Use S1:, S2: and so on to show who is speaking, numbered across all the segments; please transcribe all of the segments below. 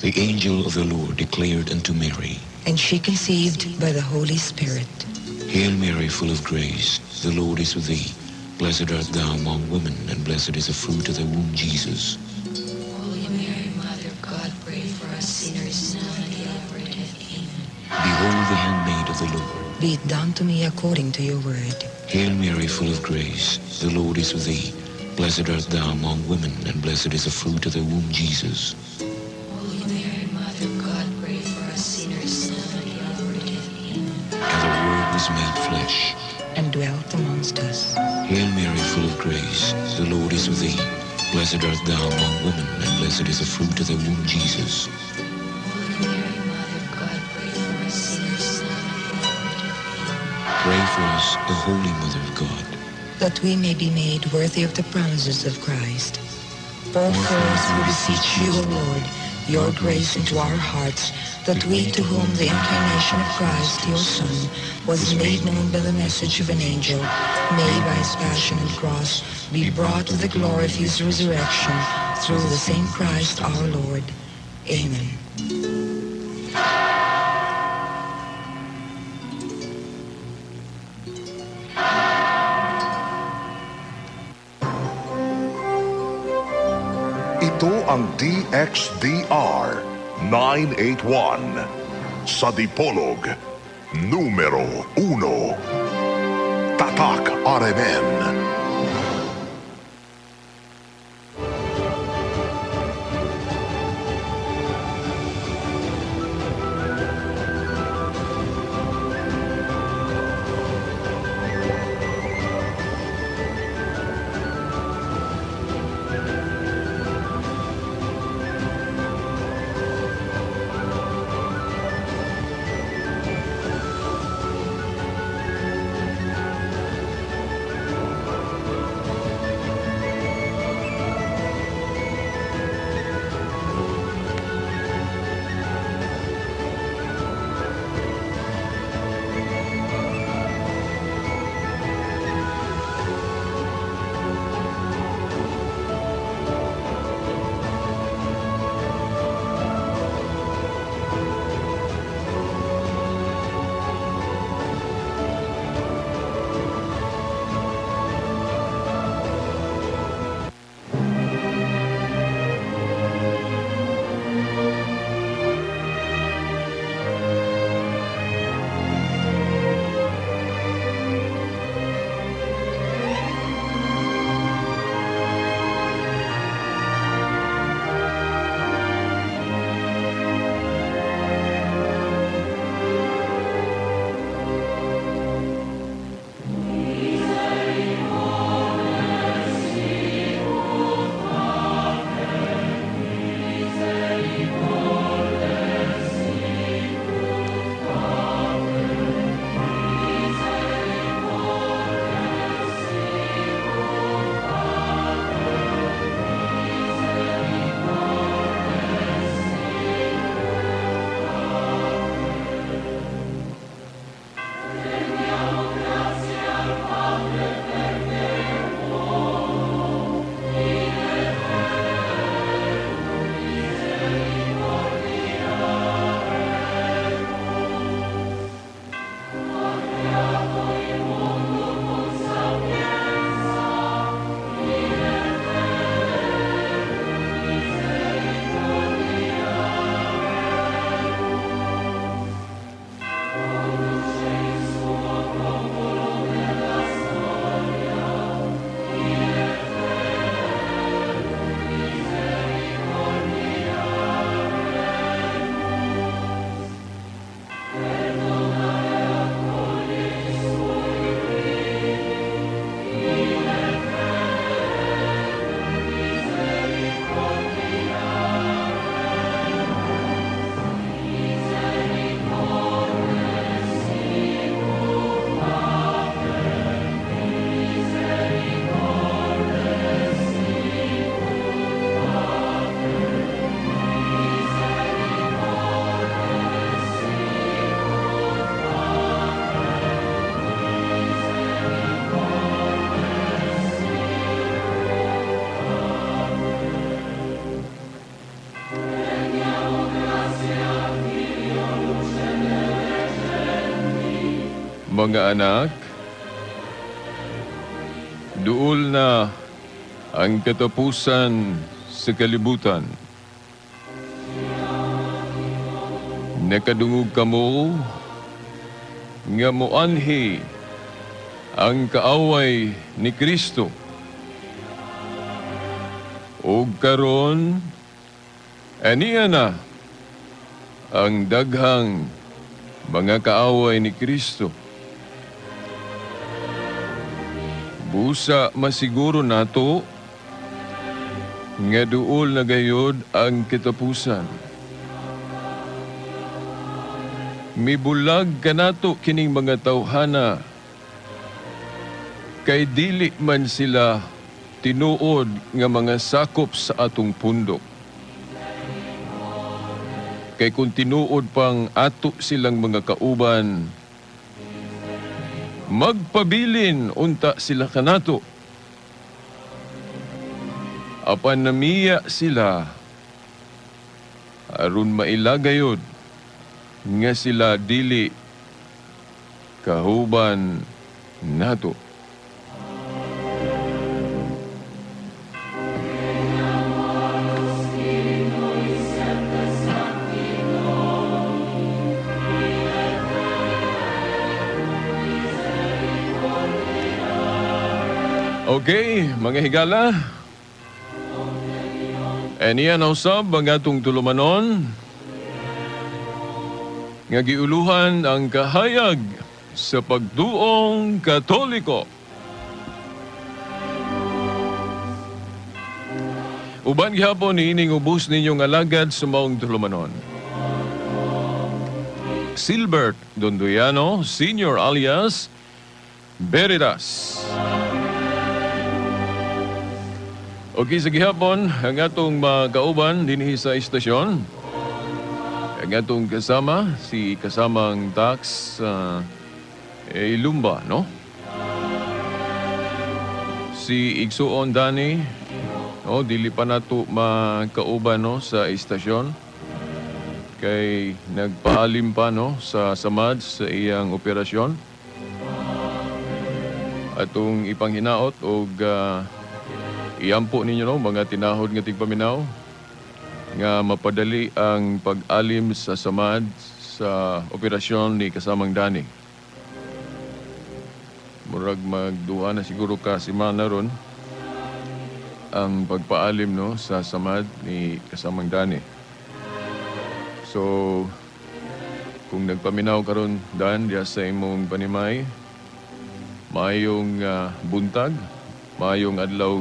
S1: The angel of the Lord declared unto Mary,
S2: And she conceived by the Holy Spirit.
S1: Hail Mary, full of grace, the Lord is with thee. Blessed art thou among women, and blessed is the fruit of thy womb, Jesus.
S3: Holy Mary, Mother of God, pray for us sinners, now and at the hour of our death. Amen.
S1: Behold the handmaid of the Lord.
S2: Be it done to me according to your word.
S1: Hail Mary, full of grace, the Lord is with thee. Blessed art thou among women, and blessed is the fruit of thy womb, Jesus.
S3: Holy Mary, Mother of God, pray for us sinners, now and at the hour of our death. Amen.
S1: And the Word was made flesh.
S2: And dwelt amongst us.
S1: Hail Mary, full of grace, the Lord is with thee. Blessed art thou among women, and blessed is the fruit of thy womb, Jesus.
S3: Holy Mary, Mother of God, pray for us sinners, now and at the hour of our death. Amen.
S1: Pray for us, O Holy Mother of God.
S2: That we may be made worthy of the promises of Christ. Pour forth, we beseech you, O Lord, your grace into our hearts, that we to whom the incarnation of Christ, your Son, was made known by the message of an angel, may by his passion and cross be brought to the glory of his resurrection, through the same Christ our Lord. Amen.
S4: Ito ang DXDR 981 sa Dipolog, numero 1. Tatak RMN.
S5: Mga anak, duol na ang katapusan sa kalibutan. Nakadungog kamo nga moanhi ang kaaway ni Kristo. Ug karon aniya na ang daghang mga kaaway ni Kristo. Busa masiguro nato nga duol na gayod ang katapusan. Mibulag kanato kining mga tawhana kay dili man sila tinuod nga mga sakop sa atong pundok. Kay kung tinuod pang ato silang mga kauban, magpabilin unta sila kanato. Apan namiya sila aron mailagayod nga sila dili kahuban nato. Okay, mga higala. Aniya na usab ang atong tulumanon nga giuluhan ang kahayag sa pagduong Katoliko. Uban gihapon niining ubos ninyong alagad sa maong tulumanon. Silbert Dondoyano, Senior alias Veritas. Okay, sa gihapon, ang atong mga dinhi sa istasyon. Ang atong kasama, si kasamang tax Ilumba, no? Si Igsuon Dani, no, dili pa nato makauban, no, sa istasyon. Kay nagpaalim pa, no, sa samad sa iyang operasyon. Atong ipanghinaot og iampo ninyo, no, mga tinahod nga tigpaminaw nga mapadali ang pag-alim sa samad sa operasyon ni kasamang Dani. Murag magduha na siguro ka semana ron ang pagpaalim, no, sa samad ni kasamang Dani. So kung nagpaminaw karon Dan diya sa imong panimay, maayong buntag, maayong adlaw.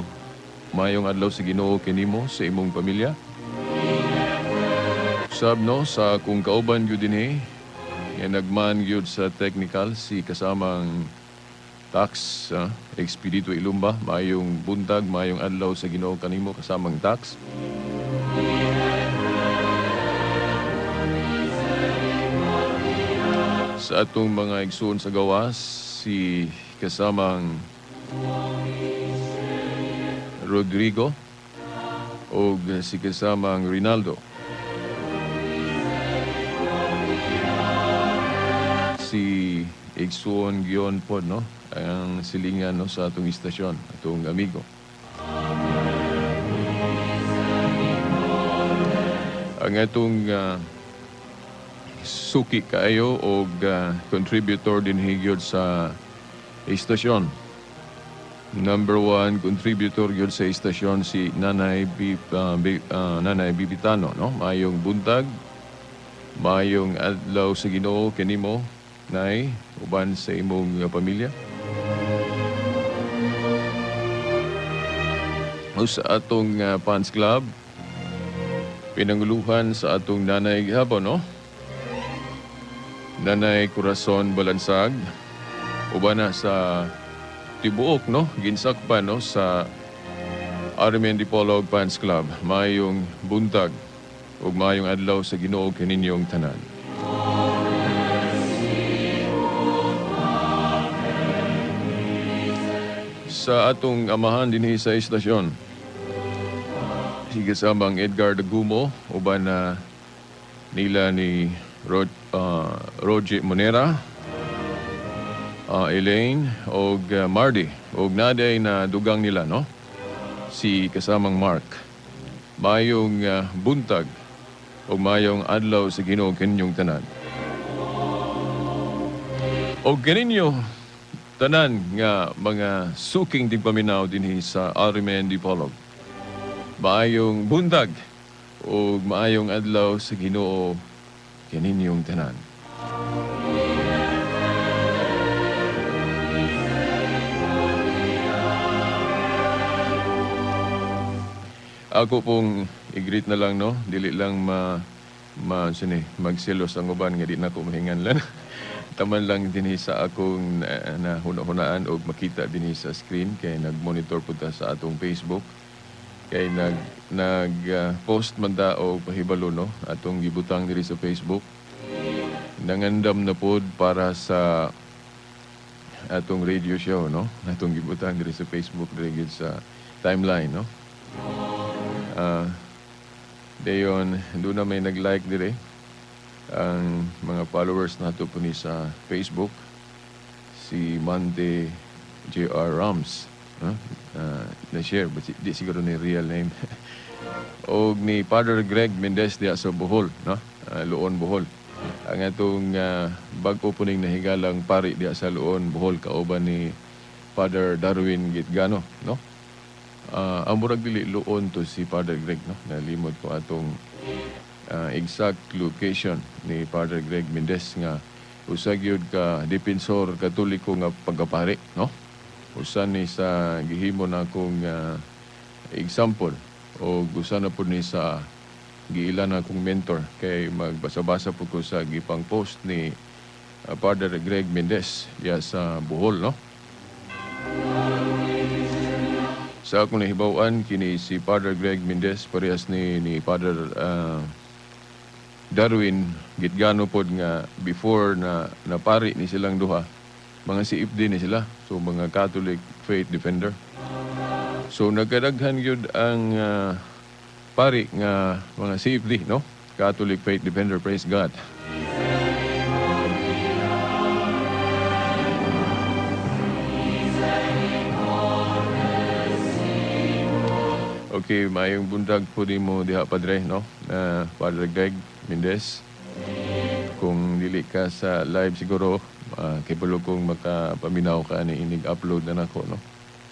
S5: Mayong adlaw sa Ginoo kinimo sa imong pamilya. Sab, no, sa kung kauban gyud dinhi nga nagman gyud sa technical si kasamang tax Expedito Ilumba, mayong buntag, mayong adlaw sa Ginoo kanimo kasamang tax. Sa atong mga igsoon sa gawas si kasamang Rodrigo o si kasamang Rinaldo. Si Igsuon Gion po, no, ang silingan, no, sa atong istasyon, atong amigo. Ang atong suki kaayo og contributor din higyod sa istasyon. Number one contributor yun sa istasyon si Nanay Nanay Bibitano, no? Mayong buntag, mayong adlaw sa Ginoo kanimo, Nay, uban sa imong pamilya. O sa atong fans club, pinanguluhan sa atong nanay gihapon, no? Nanay Corazon Balansag, uban na sa tibuok, no, ginsakpan, no, sa RMN Dipolog Fans Club. Mayong buntag ug mayong adlaw sa Ginoo kaninyong tanan. Sa atong amahan dinhi sa istasyon, si kasamang Edgar Dagumo, uban na nila ni Roger Monera. Elaine og Mardy og naday na dugang nila, no? Si kasamang Mark. Mayong buntag og mayong adlaw sa Ginoo kaninyong tanan. Og kaninyo tanan nga mga suking tigpaminaw dinhi sa RMN Dipolog. Maayong buntag og maayong adlaw sa Ginoo kaninyong tanan. Ako pong i-greet na lang, no? Dili lang magselos ang uban nga di na ko mahinganlan. Taman lang dinhi sa akong nahuna-hunaan og makita dinhi sa screen kay nag-monitor pud ta sa atong Facebook. Kay nag post man ta og pahibalo, no? Atong gibutang diri sa Facebook. Nangandam na pod para sa atong radio show, no? Atong gibutang diri sa Facebook diri gid sa timeline, no? Dayon, doon na may nag-like dire ang mga followers nato po ni sa Facebook, si Monte J.R. Rams, huh? Na-share, but di siguro ni real name. Og ni Father Greg Mendez diya sa Bohol, no? Loon, Bohol. Ang atong bag-o po ning nahigalang pari diya sa Loon, Bohol, kauban ni Father Darwin Gitgano, no? Ang murag dili Loon to si Father Greg, no? Nalimot ko atong exact location ni Father Greg Mendez nga usa gyud ka defensor Katoliko nga pagkapari, no? Usa ni sa gihimo na akong example o usa na pud ni sa giila na akong mentor kay magbasa-basa pud ko sa gipang post ni Father Greg Mendez diya sa Bohol, no? Sa akong nahibaw-an kini si Father Greg Mendez parehas ni Father Darwin Gitgano pod nga before na napari ni silang duha, mga CFD ni sila, so mga Catholic Faith Defender. So nagkadaghan gyud ang pari nga mga CFD, no? Catholic Faith Defender, praise God. Okay, maayong buntag po di mo diha, Padre, no? Father Greg Mendez. Kung dili ka sa live siguro, kay bulo kong makapaminaw ka ani inig-upload na nako, no?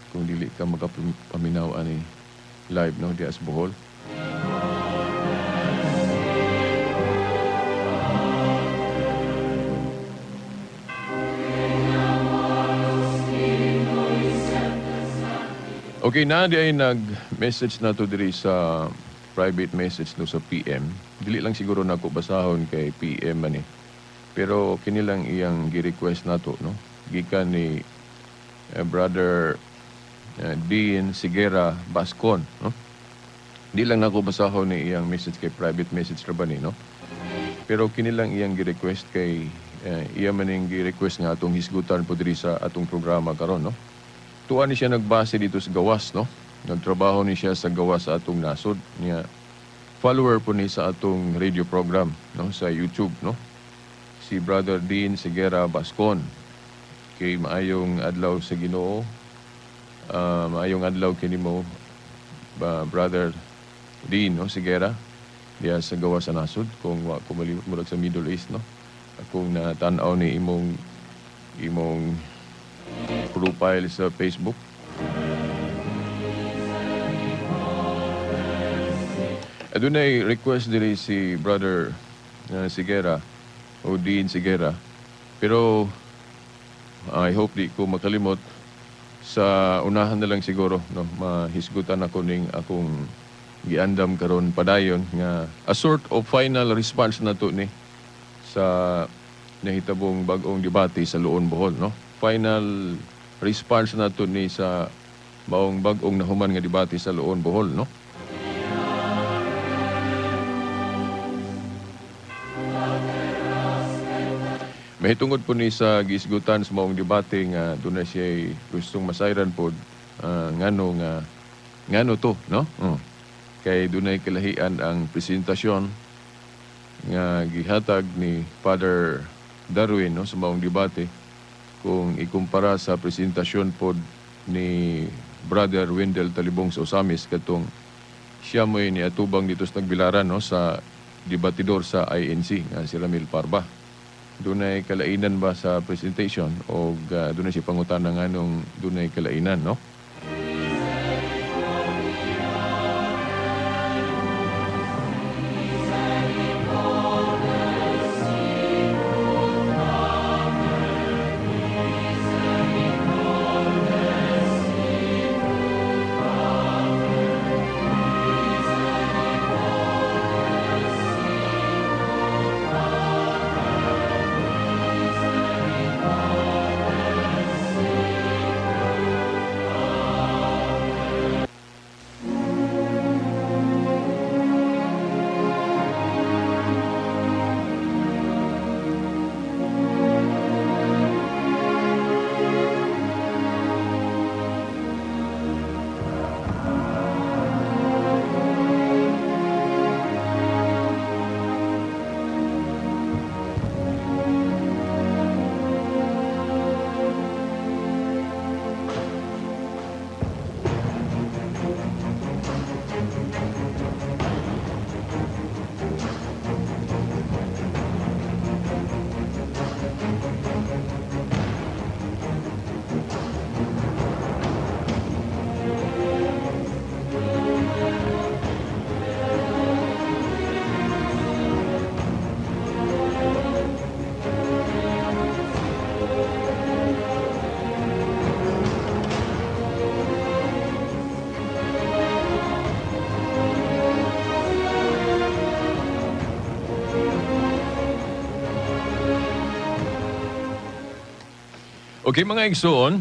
S5: Kung dili ka makapaminaw ani live, no, diha sa Bohol. Okay, na di ay nag-message na to diri sa private message no sa PM. Dili lang siguro nako basahon kay PM man eh. Pero kini lang iyang gi-request nato, no? Gikan ni Brother Dean Sigera Bascon, no? Di lang nako basahon ni iyang message kay private message ra ba ni, no? Pero kini lang iyang gi-request kay iya man ning gi-request nga atong hisgutan po diri sa atong programa karon, no? Tuwa ni siya nagbase dito sa gawas, no? Nagtrabaho ni siya sa gawas sa atong nasod niya. Follower po ni sa atong radio program, no? Sa YouTube, no? Si Brother Dean Sigera Bascon. Kay maayong adlaw sa Ginoo. Maayong adlaw kini mo, Brother Dean, no? Sigera diya sa gawas sa nasod, kung wa ko malimot murag sa Middle East, no? Akong natan-aw ni imong profile sa Facebook. Adunay request diri si Brother Sigera o Dean Sigera. Pero I hope di ko makalimot. Sa unahan na lang siguro, no, mahisgutan ako ning akong giandam karon padayon nga a sort of final response na to ni sa nahitabong bag-ong debate sa Loon, Bohol, no? Final response na to ni sa maong bag-ong nahuman nga debate sa Loon, Bohol, no? Mahitungod po ni sa gisgutan sa maong debate nga doon na siya gustong masayran po ngano nga ngano to, no? Kay dunay kalahian ang presentasyon nga gihatag ni Father Darwin, no, sa maong debate. Kung ikumpara sa presentasyon pod ni Brother Wendell Talibong sa Osamis katong siya mo'y niatubang dito sa Tagbilaran, no, sa debatidor sa INC nga si Ramil Parba. Dunay kalainan ba sa presentation o dunay si pangutana nganong dunay kalainan, no? Okay mga igsoon,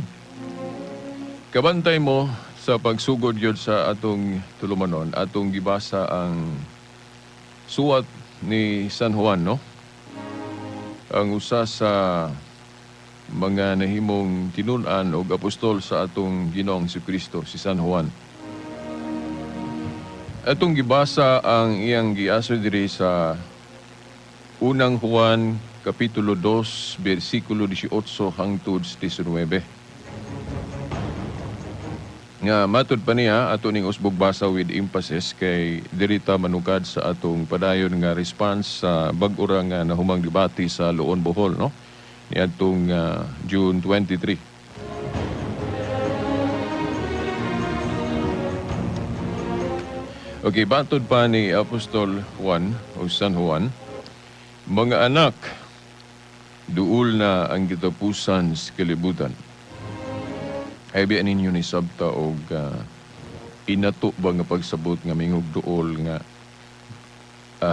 S5: kabantay mo sa pagsugod yun sa atong tulumanon, atong gibasa ang suwat ni San Juan, no? Ang usa sa mga nahimong tinun-an og apostol sa atong Ginoong Jesucristo, si San Juan. Atong gibasa ang iyang giaso diri sa Unang Juan Kapitulo 2, versikulo 18 hangtod 19. Nga matud pa niya ato ning usbog basa with emphasis kay diri ta manukad sa atong padayon nga response sa bag-o ra nga nahumang debate sa Loon Bohol, no? Niadtong June 23. Okay, batod pa ni Apostol Juan o San Juan, mga anak, duol na ang kitapusan sa kalibutan. Ay biya ninyo ni sabta og inato ba nga pagsabot nga mingog duol nga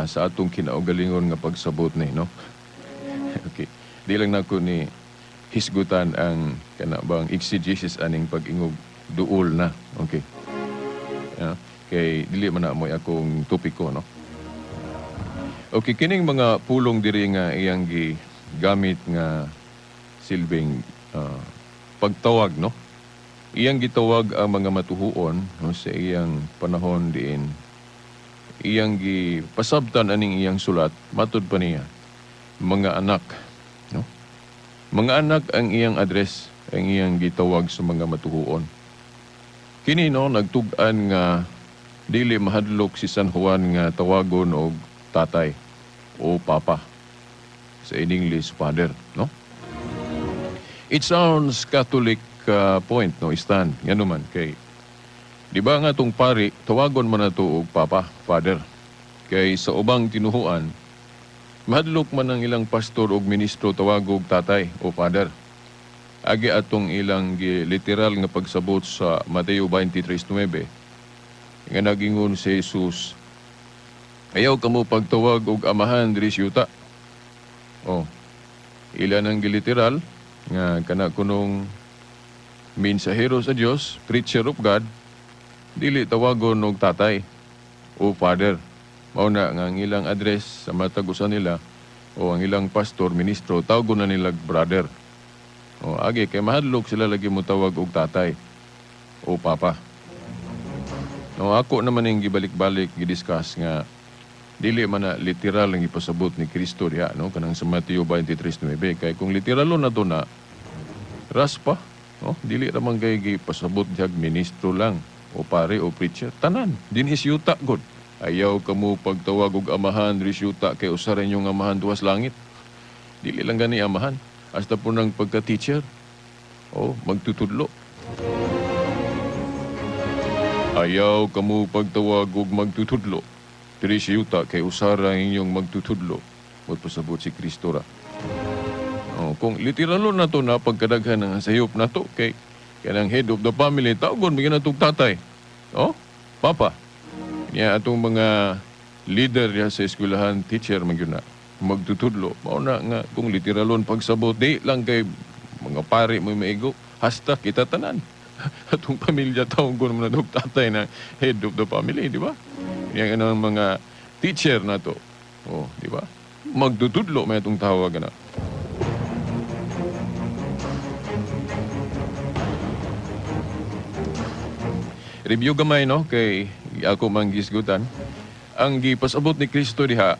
S5: sa atong kinaugalingon nga pagsabot ni, no? Okay. Di lang nako ni hisgutan ang kana bang exegesis aning pag-ingog duol na. Okay. Yeah. Kay dili man na mo'y akong topiko, no? Okay, kining mga pulong diri nga iyang gigamit nga silbing pagtawag, no? Iyang gitawag ang mga matuhuon, no, sa iyang panahon diin. Iyang gipasabtan aning iyang sulat, matud pa niya, mga anak, no? Mga anak ang iyang address, ang iyang gitawag sa mga matuhuon. Kini, no, nagtug-an nga dili mahadlok si San Juan nga tawagon og tatay o papa. Sa in English, father, no? It sounds Catholic point, no, stand. Ngano man, kay di ba nga tong pari, tawagon man na to og papa, father. Kay sa ubang tinuhuan, mahadlok man ang ilang pastor og ministro tawagog tatay o father. Agi atong ilang literal nga pagsabot sa Mateo 23:9, nga nagingon si Jesus, ayaw kamo pagtawag og amahan diri sa yuta. Oh, ilan ang giliteral nga kana kunong mensahero sa Dios, preacher of God, dili tawagon og tatay o father. Mao na nga ang ilang address sa matag usa nila o ang ilang pastor, ministro, tawagon na nila brother. O agi kay mahadlok sila lagi mo tawag og tatay o papa. No, ako naman yung gibalik-balik gidiscuss nga dili man na literal ang ipasabot ni Kristo diha, no, kanang sa Mateo 23:9. Kay kung literalo na to na, Raspa, no? Dili ra man kay gipasabot dihag ministro lang o pare o preacher, tanan dinhi sa yuta gud. Ayaw kamo pagtawag og amahan diri sa yuta kay usa ra inyong amahan duha sa langit. Dili lang gani amahan, hasta po nang pagka-teacher o magtutudlo. Ayaw kamo pagtawag og magtutudlo diri sa yuta kay usa ra inyong magtutudlo. Magpasabot si Kristo ra. Oh, kung literalo na to na pagkadaghan ng sayop na to kay kanang head of the family tawgon bigyan na tong tatay. Oh, papa. Niya atong mga leader niya sa eskwelahan, teacher man gyud na magtutudlo. Mao na nga kung literalon pagsabot di lang kay mga pare mo maigo, hasta kita tanan. Atong pamilya tawgon man na tong tatay na head of the family, di ba? Niya ang mga teacher na to. Oh, di ba? Magtutudlo may atong tawag na. Review gamay, no, kay ako mang gisgutan. Ang gipasabot ni Kristo diha,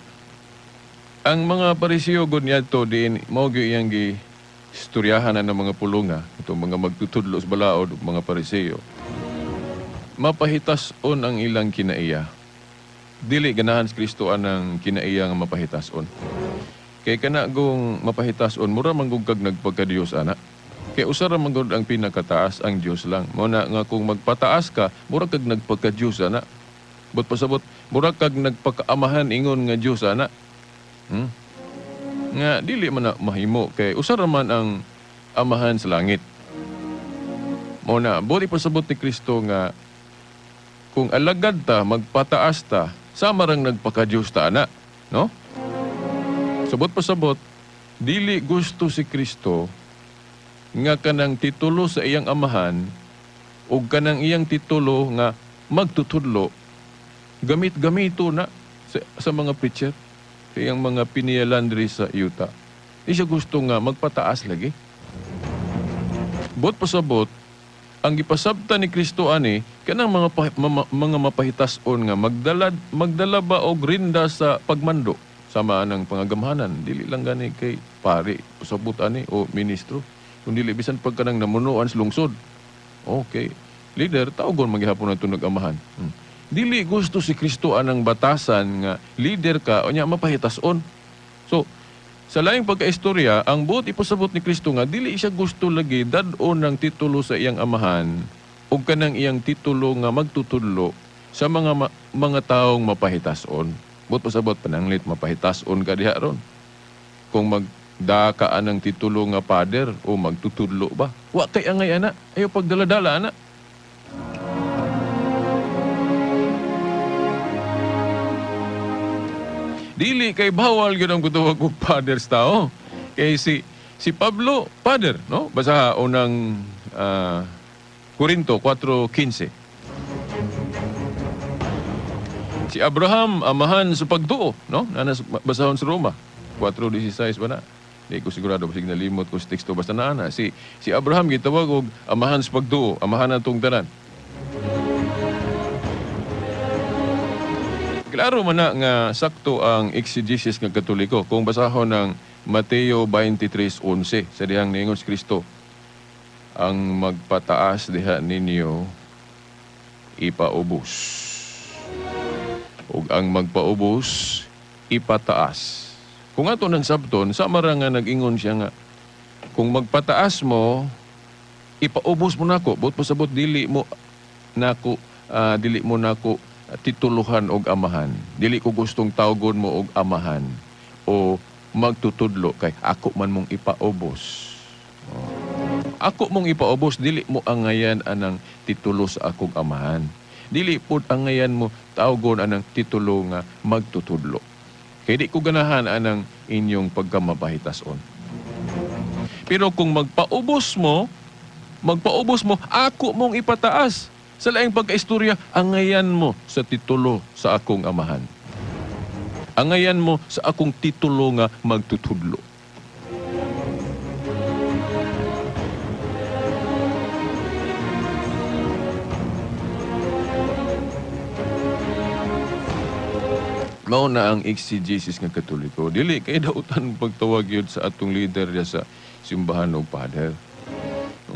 S5: ang mga Pariseo gud niadto diin mao gyud iyang gistoryahan na ng mga pulunga, itong mga magtutudlo sa balaod ug mga Pariseo. Mapahitason ang ilang kinaiya. Dili ganahan si Kristo anang kinaiya nga mapahitason. Kay kana gung mapahitason, mura man gud kag nagpagka-Dios ana. Kay usa ra man gud ang pinakataas, ang Dios lang. Mao na nga kung magpataas ka, mura kag nagpagka-Dios ana. But pasabot, mura kag nagpakaamahan ingon nga Dios ana. Nga dili man na mahimo kay usa ra man ang amahan sa langit. Mao na buot ipasabot ni Kristo nga kung alagad ta, magpataas ta, sama rang nagpaka-Dios ta ana, no? Sabot pasabot, dili gusto si Kristo nga kanang titulo sa iyang amahan o kanang iyang titulo nga magtutudlo, gamit-gamito na sa mga preacher, sa iyang mga piniyalan diri sa yuta. Di siya gusto nga magpataas lagi. Bot pasabot, ang gipasabta ni Kristo ani kanang mga mapahitason nga magdala ba og rinda sa pagmando sama anang pangagamhanan. Dili lang gani kay pare pasabot ani o ministro, kundi bisan pagka nang namunuan sa lungsod. Okay, leader tawgon maghapon na tunog amahan. Dili gusto si Kristo anang batasan nga leader ka o nya mapahitason. So sa laing pagkaistorya, ang buot ipasabot ni Kristo nga dili siya gusto lagi dad-on ng titulo sa iyang amahan o kanang iyang titulo nga magtutudlo sa mga taong mapahitason. Buot pasabot pananglit mapahitason ka diha ron. Kung magdaka anang titulo nga father o magtutudlo ba? Wa kay angay ana, ayo pagdala-dala ana. Dili kay bawal gyud ang gutawag og fathers tao. Kay si Pablo father, no? Basa unang Korinto 4:15. Si Abraham amahan sa pagtuo, no? Nanas basahon sa Roma 4:16 ba na? Di ko sigurado basig nalimot ko sa teksto basta naa na. Si Abraham gitawag og amahan sa pagtuo, amahan atong tanan. Klaro man na nga sakto ang exegesis nga Katoliko kung basahon ng Mateo 23:11 sa dihang niingon si Kristo, ang magpataas diha ninyo ipaubos, ug ang magpaubos ipataas. Kung ato nang sabton, sama ra nga nag-ingon siya nga kung magpataas mo ipaubos mo nako, buot pasabot dili mo nako dili mo nako tituluhan og amahan. Dili ko gustong tawgon mo og amahan o magtutudlo kay ako man mong ipaubos. Oh. Ako mong ipaubos, dili mo angayan anang titulo sa akong amahan. Dili pud angayan mo tawgon anang titulo nga magtutudlo. Kay di ko ganahan anang inyong pagkamapahitason. Pero kung magpaubos mo, ako mong ipataas. Sa laing pagkaistorya, angayan mo sa titulo sa akong amahan. Angayan mo sa akong titulo nga magtutudlo. Mao na ang exegesis nga Katoliko. Dili kay dautan pagtawag yun sa atong leader sa simbahan og father.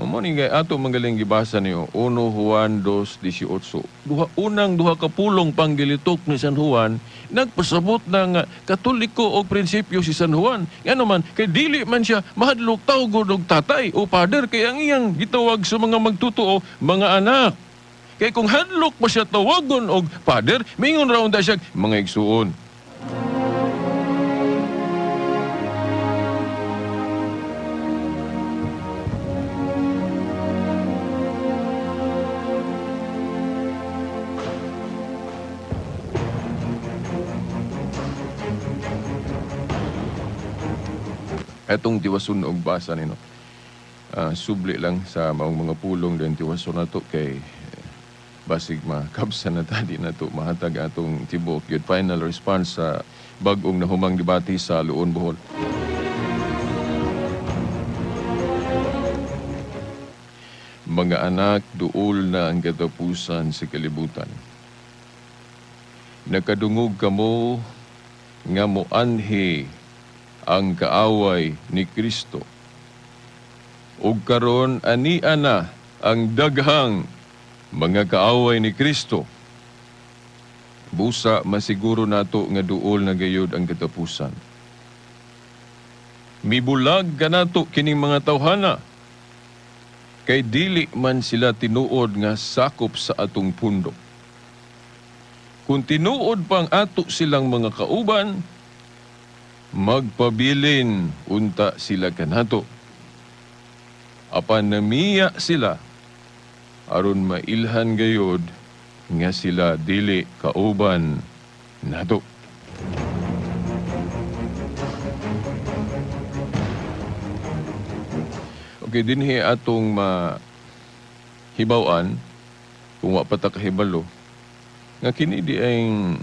S5: Mo ni kay ato magaling gibasa niyo 1 Juan 2:18. Duha unang duha ka pulong panggilitok ni San Juan nagpasabot na nga Katoliko og prinsipyo si San Juan. Ngano man kay dili man siya mahadlok tawgon og tatay o father kay ang iyang gitawag sa mga magtutuo mga anak. Kay kung hadlok pa siya tawagon og father, mingon ra unta siya mga igsuon. Atong tiwason og basa nino. Subli lang sa maong mga pulong din tiwason nato kay basig makabsa na tadi nato mahatag atong tibuok yun final response sa bag-ong nahumang debate sa Luon, Bohol. Mga anak, duol na ang katapusan sa kalibutan. Nakadungog kamo nga moanhi ang kaaway ni Kristo. Ug karon ania na ang daghang mga kaaway ni Kristo. Busa masiguro nato nga duol na gayud ang katapusan. Mibulag kanato kining mga tawhana kay dili man sila tinuod nga sakop sa atong pundok. Kung tinuod pang ato silang mga kauban, magpabilin unta sila kanato. Apan namiya sila aron mailhan gayod nga sila dili kauban nato. Okay, dinhi atong mahibaw-an kung wa pa ta kahibalo nga kini di ang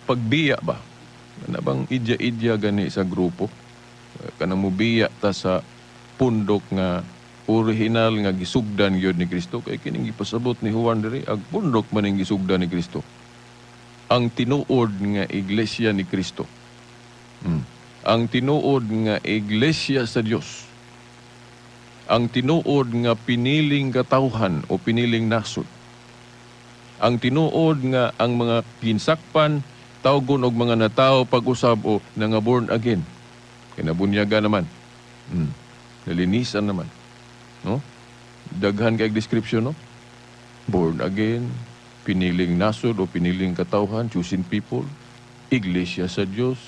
S5: pagbiya ba? Kana bang idya-idya gani sa grupo? Kanang mubiya ta sa pundok nga original nga gisugdan gyud ni Kristo kay kining gipasabot ni Juan diri ang pundok man ning gisugdan ni Kristo. Ang tinuod nga iglesia ni Kristo. Ang tinuod nga iglesia sa Dios. Ang tinuod nga piniling katawhan o piniling nasod. Ang tinuod nga ang mga ginsakpan tawgon og mga natao pag-usab o nga born again. Kinabunyaga naman. Nalinisan naman. No? Daghan kay description, no? Born again, piniling nasod o piniling katawhan, choosing people, iglesia sa Dios,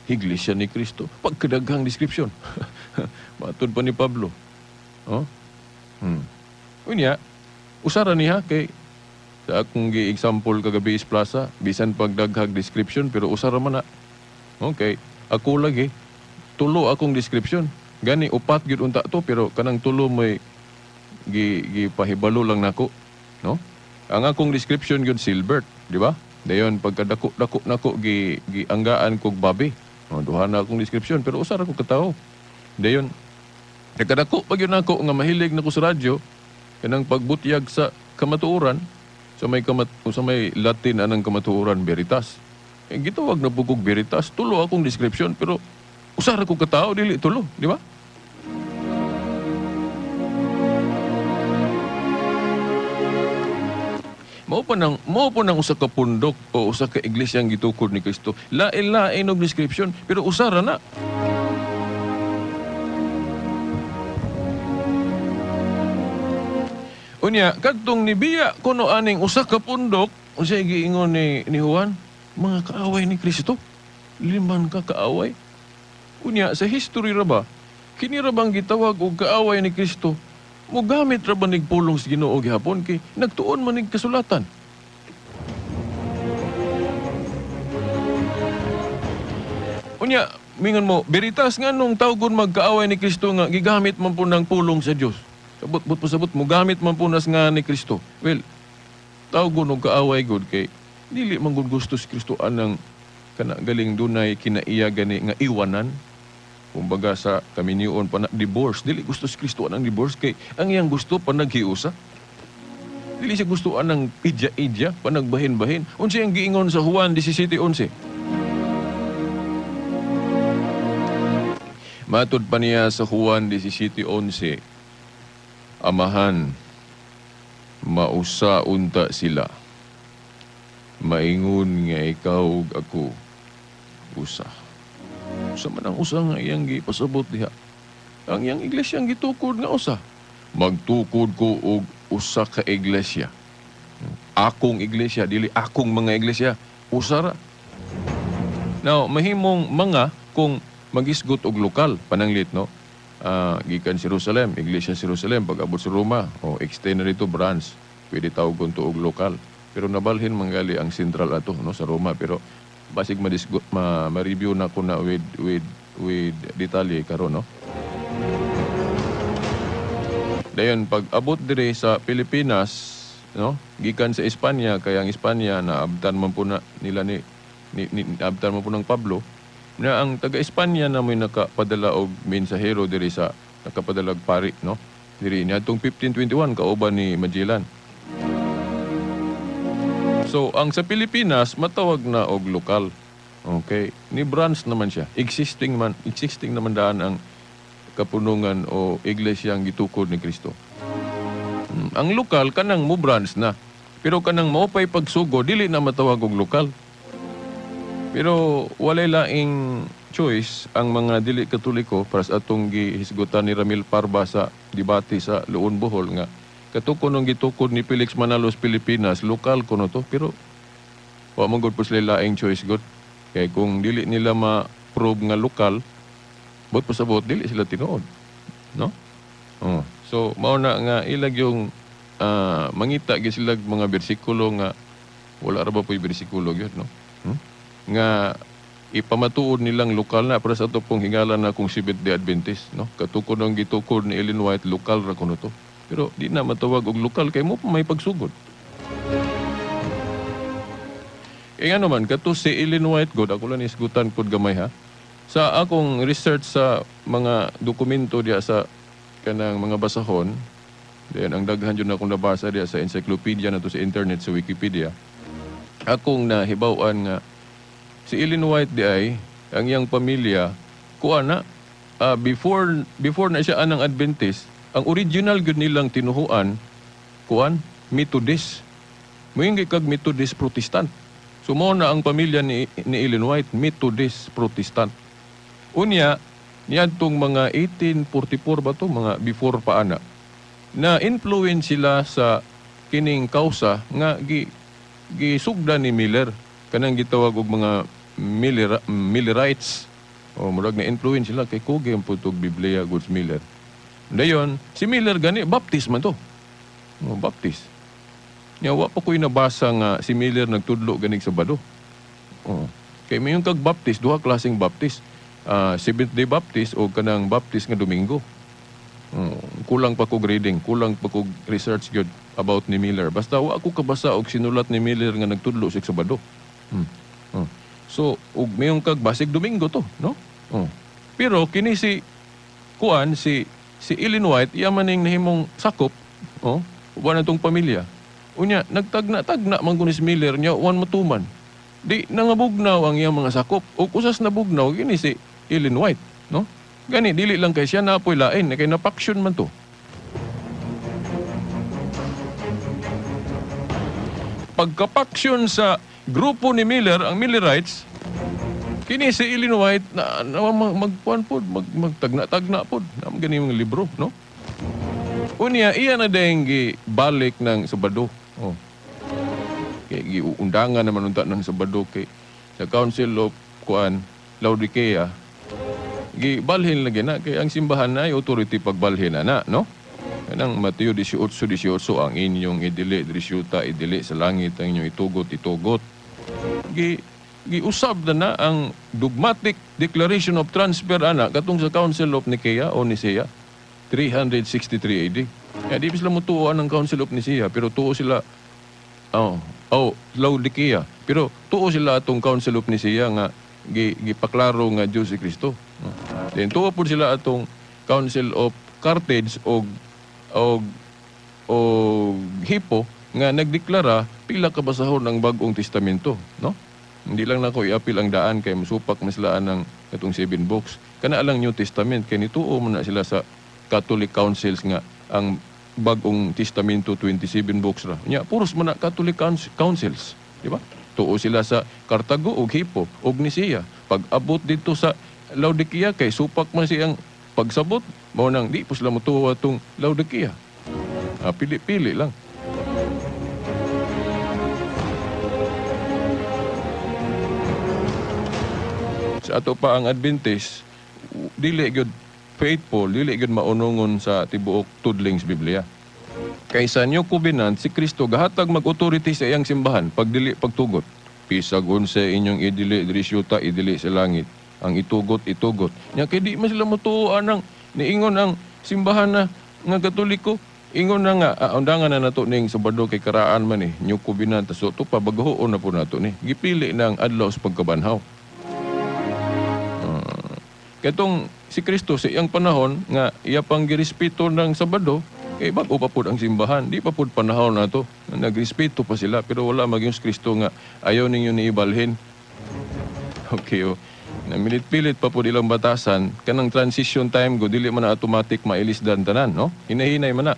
S5: iglesia ni Kristo. Pagkadaghang description. Matod pa ni Pablo. Oh? Unya, usara niya kay sa akong gi-example kagabi is plaza, bisan pagdaghag description pero usara man na. Okay, ako lagi tulo akong description. Gani upat gyud unta to pero kanang tulo may gipahibalo lang nako, no? Ang akong description gyud Silbert, di ba? Dayon pagkadako-dako nako gianggaan kog babi. No, duha na akong description pero usara ko katawo. Dayon nagkadako pa gyud nako nga mahilig nako sa radyo kanang pagbutyag sa kamatuoran. Sa may sa may Latin anang kamatuoran veritas. Eh, gitawag na pugog veritas, tulo akong description pero usara ko katao dili tulo, di ba? Mao pa nang usa ka pundok o usa ka iglesia ang gitukod ni Kristo. Lain-lain og description pero usara na. Unya, kadtong nibiya kuno aning usa ka pundok, unsay giingon ni Juan, mga kaaway ni Kristo. Liman ka kaaway. Unya, sa history ra ba, kini ra bang gitawag og kaaway ni Kristo? Mogamit ra ba nig pulong sa Ginoo gihapon kay nagtuon man nig kasulatan? Unya, mingon mo, veritas nga nung tawgon magkaaway ni Kristo nga gigamit man po ng pulong sa Dios. Sabot pasabot mo gamit man po nas nga ni Kristo. Well, tawgon og kaaway gud kay dili man gud gusto si Kristo anang kana galing dunay kinaiya gani nga iwanan. Kumbaga sa kaminion pa na divorce, dili gusto si Kristo anang divorce kay ang iyang gusto panaghiusa. Dili siya gusto anang idya-idya, panagbahin-bahin. Unsa ang giingon sa Juan 17:11? Matud pa niya sa Juan 17:11, Amahan, mausa unta sila. Maingon nga ikaw ug ako usa. Usa man ang usa nga iyang gipasabot diha. Ang iyang iglesia ang gitukod nga usa. Magtukod ko og usa ka iglesia. Akong iglesia, dili akong mga iglesia, usa ra. Now, mahimong mga kung magisgot og lokal, pananglit, no? Gikan sa Jerusalem, iglesia sa Jerusalem, pag-abot sa Roma, o extend na dito branch, pwede tawagon to og lokal. Pero nabalhin manggali ang central ato, no, sa Roma, pero basig ma-review na ko na with detalye karon, no. Dayon pag abot diri sa Pilipinas, no, gikan sa Espanya, kay ang Espanya naabtan man po na nila ni naabtan man po ng Pablo, na ang taga Espanya na may nakapadala og mensahero diri sa nakapadala og pari, no, diri niadtong 1521 kauban ni Magellan. So ang sa Pilipinas matawag na og lokal. Okay, ni branch naman siya. Existing naman daan ang kapunungan o iglesia ang gitukod ni Kristo. Ang lokal kanang mo branch na. Pero kanang maupay pagsugo dili na matawag og lokal. Pero walay laing choice ang mga dili Katoliko para sa atong gihisgutan ni Ramil Parba sa debate sa Luon Bohol nga katukon ang gitukod ni Felix Manalos Pilipinas, lokal kuno to, pero wa man gud po sila laing choice gud. Kay kung dili nila ma-prove nga lokal, bot pasabot dili sila tinuod, no? Oh, so mao na nga ilag yung mangita gyud sila mga bersikulo nga wala ra ba po'y bersikulo gyud, no? Nga ipamatuod nilang lokal na para sa ato pong hingala na kung Seventh-day Adventist, no? Katukod ang gitukod ni Ellen White, lokal ra kuno to. Pero di na matawag og lokal kay mo pa may pagsugod. E nga naman, kato si Ellen White god, ako lang isgutan kod gamay ha. Sa akong research sa mga dokumento diya sa kanang mga basahon, then ang daghan jud akong nabasa diya sa encyclopedia na to sa internet, sa Wikipedia, akong nahibaw-an nga si Ellen White di ay ang iyang pamilya kuha na before na siya anang Adventist, ang original gyud nilang tinuhuan kuan Methodist. Moingi kag Methodist Protestant. So mao na ang pamilya ni Ellen White, Methodist Protestant. Unya niadtong mga 1844 ba to, mga before pa ana, na influence sila sa kining kausa nga gisugda ni Miller, kanang gitawag og mga Millerites. O murag na influence sila kay kugi ang putog Biblia goods Miller. Dayon si Miller gani Baptist man to. O, Baptist. Nya wa pa ko'y nabasa nga si Miller nagtudlo ganig Sabado. O, kay mayon kag Baptist, duha klaseng Baptist. Seventh-day Baptist o kanang Baptist nga Domingo. Kulang pa kog reading, kulang pa kog research gyud about ni Miller. Basta wa ako kabasa og sinulat ni Miller nga nagtudlo sa Sabado. So og mayon kag basig Domingo to, no? Pero kini si kuan si Ellen White, iya man ning nahimong sakop, oh, uban atong pamilya. Unya nagtagna-tagna man kun si Miller nya wan matuman. Di nangabugnaw ang iyang mga sakop. Og usas nabugnaw kini si Ellen White, no? Gani dili lang kay siya napoy lain, kay napaksyon man to. Pagkapaksyon sa grupo ni Miller, ang Millerites, kini si Ellen White na magkuan pod, magtagna-tagna pod, na gani mga libro, no? Unya iya na dayeng gibalik ng Sabado. Oh. Kay giundangan naman unta ng Sabado kay sa Council of kuan Laodicea, gibalhin lagi na kay ang simbahan na ay authority pagbalhin na na, no? Kanang Mateo 18:18, ang inyong idili diri syuta, idili sa langit, ang inyong itugot, itugot. Giusab na ang dogmatic declaration of transfer ana katong sa Council of Nicaea o Nicea 363 AD. Kaya di sila mutuoan ang Council of Nicaea, pero tuo sila Laodicea, pero tuo sila atong Council of Nicaea nga gipaklaro nga Diyos si Kristo. Then tuo pud sila atong Council of Carthage og Hippo nga nagdeklara pila ka basahon ang Bagong Testamento, no? Hindi lang nako iapil ang daan kay masupak man sila ang katong 7 books. Kana lang New Testament kay nituo man na sila sa Catholic Councils nga ang Bagong Testamento 27 books ra. Nya puros man na Catholic councils, di ba? Tuo sila sa Cartago ug Hippo ug Nicea. Pag abot dito sa Laodicea kay supak man siyang pagsabot, mao nang di po sila motuo atong Laodicea. Pili-pili lang. Sa ato pa ang Adventist, dili gyud faithful, dili gyud maunongon sa tibuok tudling sa Biblia. Kay sa New Covenant, si Kristo gahatag mag-authority sa iyang simbahan pag dili pagtugot. Pisag unsa inyong idili diri syuta, idili sa langit. Ang itugot, itugot. Nya kay di man sila motuo anang niingon ang simbahan na nga Katoliko. Ingon na nga, undangan na nato ning Sabado kay karaan man ni New Covenant, so to pa bagahoon na po nato ni. Gipili ng adlaw sa pagkabanhaw. Katong si Kristo sa iyang panahon nga iya pang girespeto ng Sabado, kay bag-o pa pud ang simbahan, di pa pud panahon nato. Nagrespeto pa sila pero wala magyung si Kristo nga ayaw ninyo ni ibalhin. Okay, oh. Namilit-pilit pa pud ilang batasan kanang transition time go dili man na automatic mailisdan tanan, no? Hinahinay man na.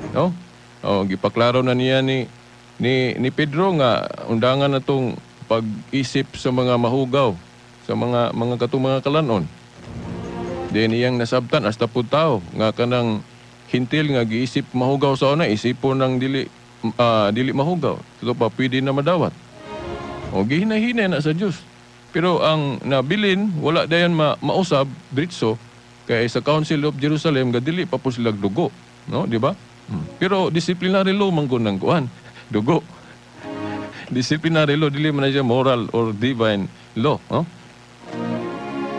S5: No? Oh, gipaklaro na niya ni Pedro nga undangan na tong pag-isip sa mga mahugaw, sa mga katong mga kalanon. Then iyang nasabtan hasta pud tao nga kanang hintil nga giisip mahugaw sa una, isipon ng dili mahugaw. Ito pa pwede na madawat. O gihinahinay na sa Dios. Pero ang nabilin wala dayon mausab diretso kay sa Council of Jerusalem ga dili pa po sila dugo, no, di ba? Pero disciplinary law man gud nang kuan, dugo. Disciplinary law dili man na siya moral or divine law, no?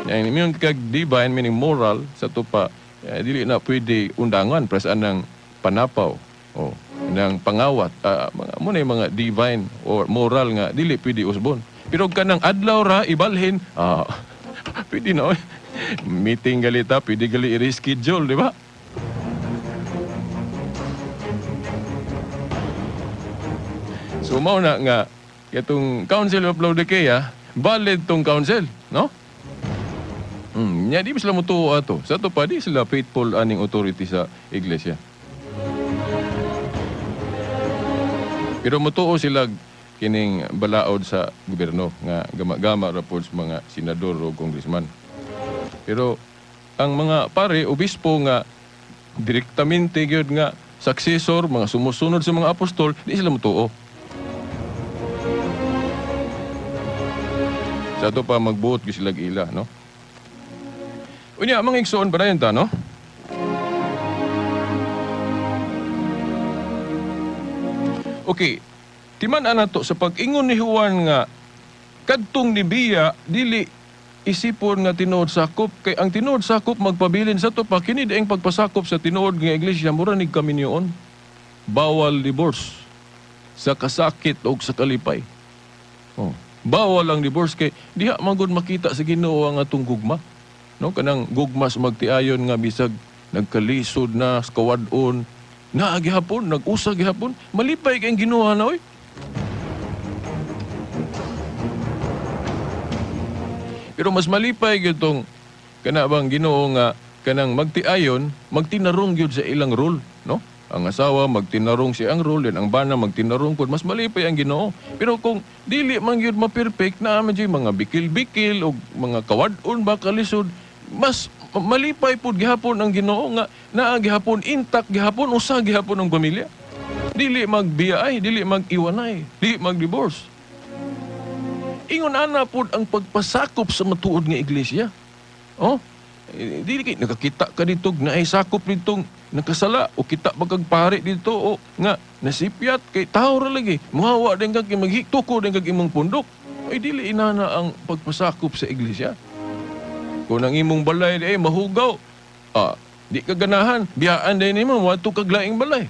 S5: Yang meaning kag divine meaning moral sa to pa dili na pwede undangan prasaan ng panapaw o ng pangawat, mo na yung mga divine or moral nga dili pwede usbon. Pero kanang adlaw ra ibalhin, pwede na oy. Meeting galita pwede gali i-reschedule, di ba? So mao na nga katong Council of Laodicea, valid tong council, no? Nya di sila motuo ato. Sa ato pa di sila faithful aning authority sa iglesia. Pero motuo sila kining balaod sa gobyerno nga gama-gama ra pod sa mga senador o congressman. Pero ang mga pare obispo nga direktamente gyud nga successor, mga sumusunod sa mga apostol, di sila motuo. Sa ato pa magbuot gyud sila ila, no? Unya, mga igsoon pa na yun ta, no? Okay, timan-an nato sa pag-ingon ni Juan nga kadtong ni Biya dili isipon nga tinuod sakop, kay ang tinuod sakop magpabilin sa to pa kini dieng pagpasakop sa tinuod nga iglesia mura nig kaminyoon. Bawal divorce sa kasakit og sa kalipay. Oh, bawal ang divorce kay diha man gud makita sa Ginoo ang atong gugma. No, kanang gugmas magtiayon nga bisag nagkalisod na sa kawad-on, naa gihapon, nag-usa gihapon, malipay kay Ginoo na oy. Pero mas malipay gyud tong kana bang Ginoo nga kanang magtiayon, magtinarong gyud sa ilang role, no? Ang asawa magtinarong siya ang role, ang bana magtinarong pud, mas malipay ang Ginoo. Pero kung dili man gyud ma-perfect na man gyud mga bikil-bikil og mga kawad-on ba kalisod, mas malipay pud gihapon ang Ginoo nga naa gihapon intact gihapon usa gihapon ang pamilya. Dili magbiyaay, dili mag-iwanay, dili mag-divorce. Ingon ana pud ang pagpasakop sa matuod nga iglesia. Oh, dili kay nakakita ka dito naay sakop ditong nakasala o kita ba kag pare dito o nga nasipyat kay tao ra lagi muhawa din kag maghituko din kag imong pundok. Ay dili inana ang pagpasakop sa iglesia. Kung ang imong balay ay mahugaw, di ka ganahan, biyaan din nimo moadto kag laing balay.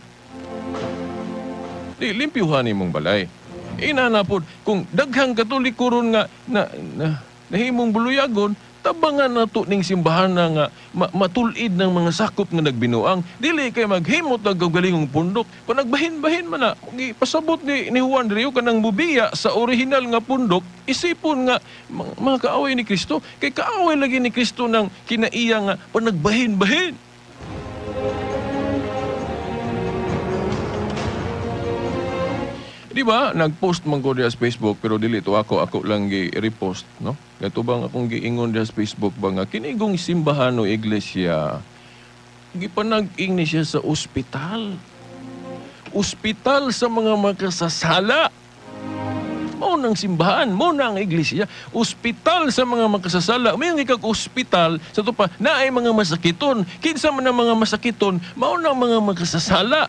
S5: Di limpyuhan imong balay. Inana pod kung daghang Katoliko ron nga na nahimong buluyagon, tabangan nato ning simbahan na nga matulid ng mga sakop nga nagbinuang. Dili kay maghimot ang kaugalingong pundok. Panagbahin-bahin man na, pasabot ni Juan Rio kanang mubiya sa orihinal nga pundok, isipon nga mga kaaway ni Kristo. Kay kaaway lagi ni Kristo ng kinaiya nga panagbahin-bahin. Di ba nag-post man ko diha sa Facebook pero dili to ako, ako lang gi-repost, no? Kato bang akong giingon diha sa Facebook ba nga kinigong simbahan o iglesia gipanag-ing ni siya sa ospital. Ospital sa mga makasasala. Mao nang simbahan, mao na ang iglesia. Ospital sa mga makasasala. May ikag ospital sa to pa naay mga masakiton. Kinsa man ang mga masakiton, mao na ang mga makasasala.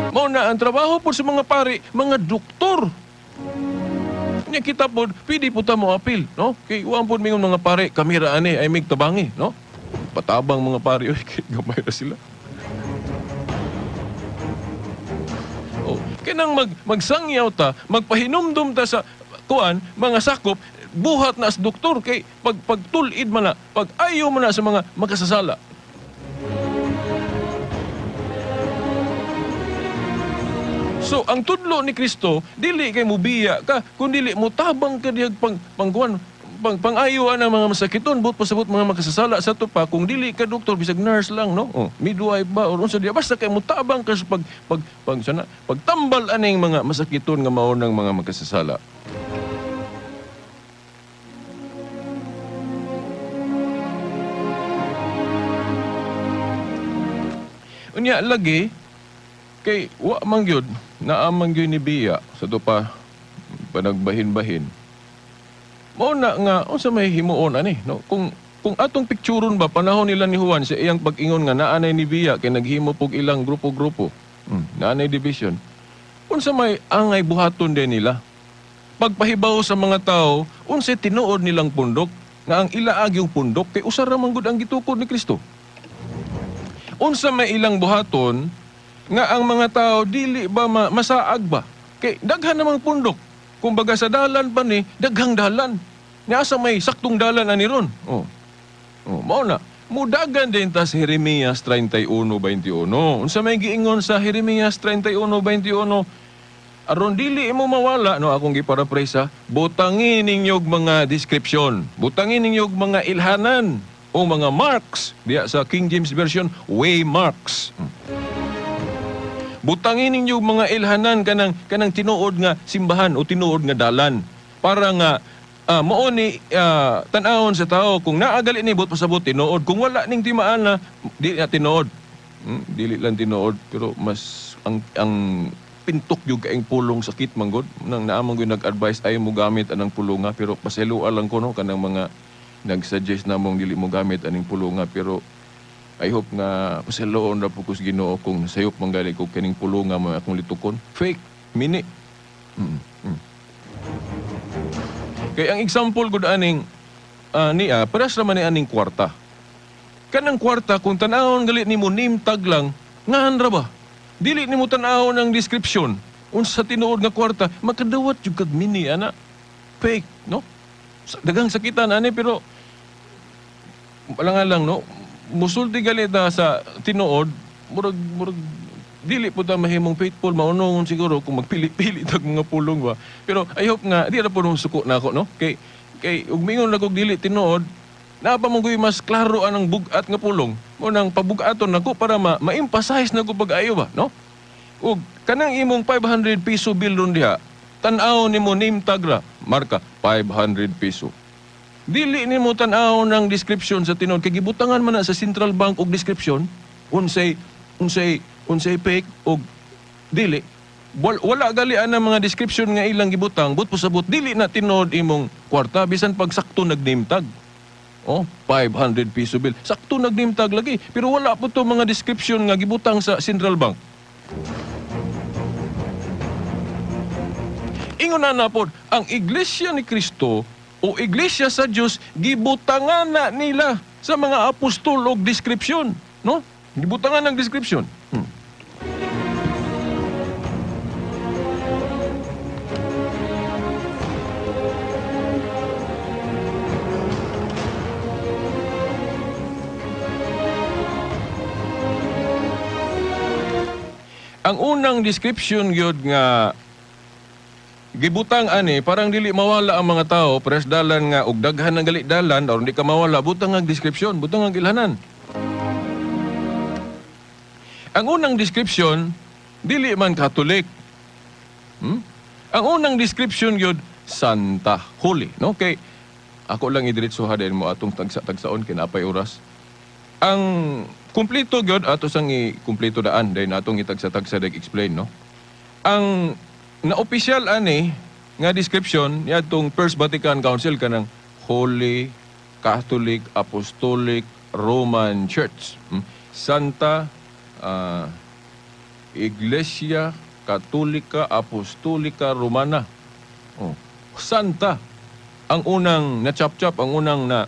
S5: Mao na ang trabaho po sa mga pari, mga doktor. Nya kita pod, pwede po ta mo apil, no? Kay uang pod mingon mga pari, kamera ani ay migtabangi, no? Patabang mga pari, oy, kay gamay ra sila. Oh, kinang magsangyaw ta, magpahinumdum ta sa kuan, mga sakop, buhat na as doktor kay pagtul-id man na, pag-ayo man na sa mga makasasala. So, ang tudlo ni Kristo, dili kay mubiya ka, kun dili mo tabang ka diyag pang-ayuan ang mga masakiton, but pasabot mga makasasala sa to pa, kung dili ka doktor, bisag nurse lang, no? Oh, midwife ba, or unsa diya, basta kay mo tabang ka sa pagtambal aning mga masakiton nga mao ng mga makasasala. Unya lagi kay wa man gyud naa man gyud ni biya sa to pa panagbahin-bahin. Mao na nga unsa may himuon ani, no? Kung atong pikturon ba panahon nila ni Juan sa iyang pag-ingon nga naanay ni biya kay naghimo pog ilang grupo-grupo. Naanay division. Unsa may angay buhaton din nila? Pagpahibaw sa mga tao, unsay tinuod nilang pundok nga ang ilaag yung pundok kay usa ra man gud ang gitukod ni Kristo. Unsa may ilang buhaton nga ang mga tao dili ba masaag ba? Kay daghan namang pundok. Kumbaga sa dalan pa ni, daghang dalan. Nya asa may saktong dalan ani ron. Oh. Oh, mao na. Mudagan din ta sa Jeremias 31:21. Unsa may giingon sa Jeremias 31:21? Aron dili mo mawala, no, akong giparaphrase, butangin ninyog mga description, butangin ninyog mga ilhanan o mga marks. Diya sa King James Version, way marks. Butangin ninyo mga ilhanan kanang tinuod nga simbahan o tinuod nga dalan para nga mao ni tan-awon sa tao kung naagali ni but pasabot tinuod, kung wala ning timaan na dili na tinuod. Dili lang tinuod pero mas ang pintok gyud kaing pulong sakit manggod nang naamang gyud nag-advise ay mo gamit anang pulunga pero pasayloa lang ko, no, kanang mga nag-suggest namong dili mo gamit aning pulunga pero I hope nga pasayloon ra po ko sa Ginoo kung sayop man gali ko kining pulunga mo akong litukon. Fake, mini. Kay ang example gud aning niya, pares ra man ni aning kwarta. Kanang kwarta kung tan-awon gali nimo name tag lang, ngan ra ba? Dili nimo tan-awon ang description. Unsa tinuod nga kwarta, makadawat jud kag mini ana. Fake, no? Daghang sakitan ani pero lang no. Musulti gali ta sa tinuod, murag dili po ta mahimong faithful, maunongon siguro kung magpili-pili tag mga pulong ba. Pero I hope nga di ra po nung suko na ako, no? Kay ug mingon na kog dili tinuod, naa pa man ko'y mas klaro anang bug-at nga pulong. Mo nang pabug-aton nako para ma-emphasize na ko pag-ayo ba, no? Ug kanang imong 500 piso bill ron diha, tan-aw nimo name tag ra, marka 500 piso. Dili nimo tan-aw ng description sa tinuod kay gibutangan man na sa Central Bank og description unsay fake og dili. Wala gali ang mga description nga ilang gibutang, but pasabot dili na tinuod imong kwarta bisan pag sakto nag-name tag. Oh, 500 piso bill. Sakto nag-name tag lagi, pero wala po to mga description nga gibutang sa Central Bank. Ingon na pod, ang Iglesia ni Kristo o Iglesia sa Dios gibutangan na nila sa mga apostol og description, no? Gibutangan ng description. Ang unang description gyud nga gibutang ani parang dili mawala ang mga tao pres dalan nga og daghan ng gali dalan aron di ka mawala, butang ang description, butang ang ilhanan. Ang unang description Dili man Catholic. Ang unang description gyud Santa Holy, no? Kay ako lang idiretso ha din mo atong tagsa-tagsaon kinapay oras. Ang kumpleto gyud ato sang i-kumpleto daan dahil natong itagsa-tagsa dag explain, no? Ang na-opisyal ani nga description niadtong First Vatican Council kanang Holy Catholic Apostolic Roman Church. Santa Iglesia Katolika Apostolika Romana. Oh, Santa. Ang unang na chap-chap, ang unang na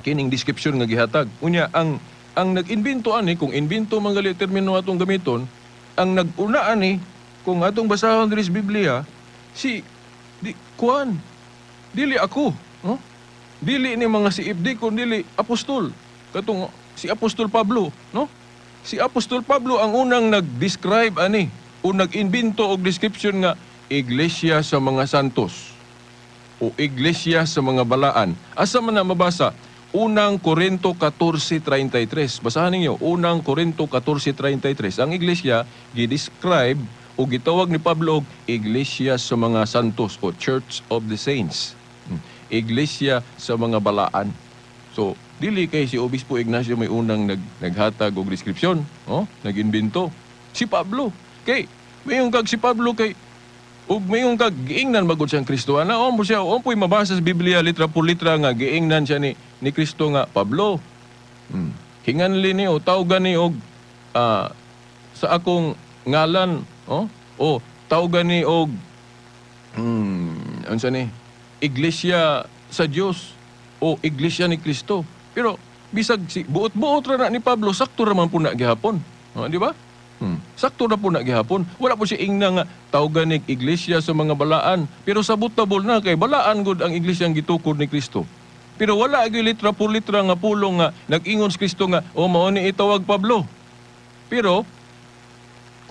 S5: kining description nga gihatag. Unya ang nag-imbento ani, kung imbento man gali termino atong gamiton, ang nag-una ani kung atong basahon diri sa Biblia, si di kuan dili ako, no? Dili ni mga si Ibdi kun dili apostol. Katong si Apostol Pablo, no? Si Apostol Pablo ang unang nag-describe ani o nag-imbento og description nga iglesia sa mga santos o iglesia sa mga balaan. Asa man na mabasa? Unang Korinto 14:33. Basahan ninyo, Unang Korinto 14:33. Ang iglesia gi-describe o gitawag ni Pablo og iglesia sa mga santos o Church of the Saints. Iglesia sa mga balaan. So, dili kay si Obispo Ignacio may unang naghatag og description, oh, nag-imbento. Si Pablo. Kay mayong kag si Pablo kay ug mayong kag giingnan magud siyang Kristo ana, o mo siya o po'y mabasa sa Biblia litra por litra nga giingnan siya ni Kristo nga Pablo. Hinganli ni o tawgan ni og sa akong ngalan, oh, o tawgan ni og unsa ni Iglesia sa Dios o Iglesia ni Kristo. Pero bisag si buot-buot ra na ni Pablo, sakto ra man po na gihapon. Oh, di ba? Sakto ra po na gihapon. Wala po siya ingna nga tawgan ni iglesia sa mga balaan. Pero sabot-tabol na kay balaan gud ang iglesia ang gitukod ni Kristo. Pero wala gyud litra por litra nga pulong nga nag-ingon si Kristo nga o mao ni itawag Pablo. Pero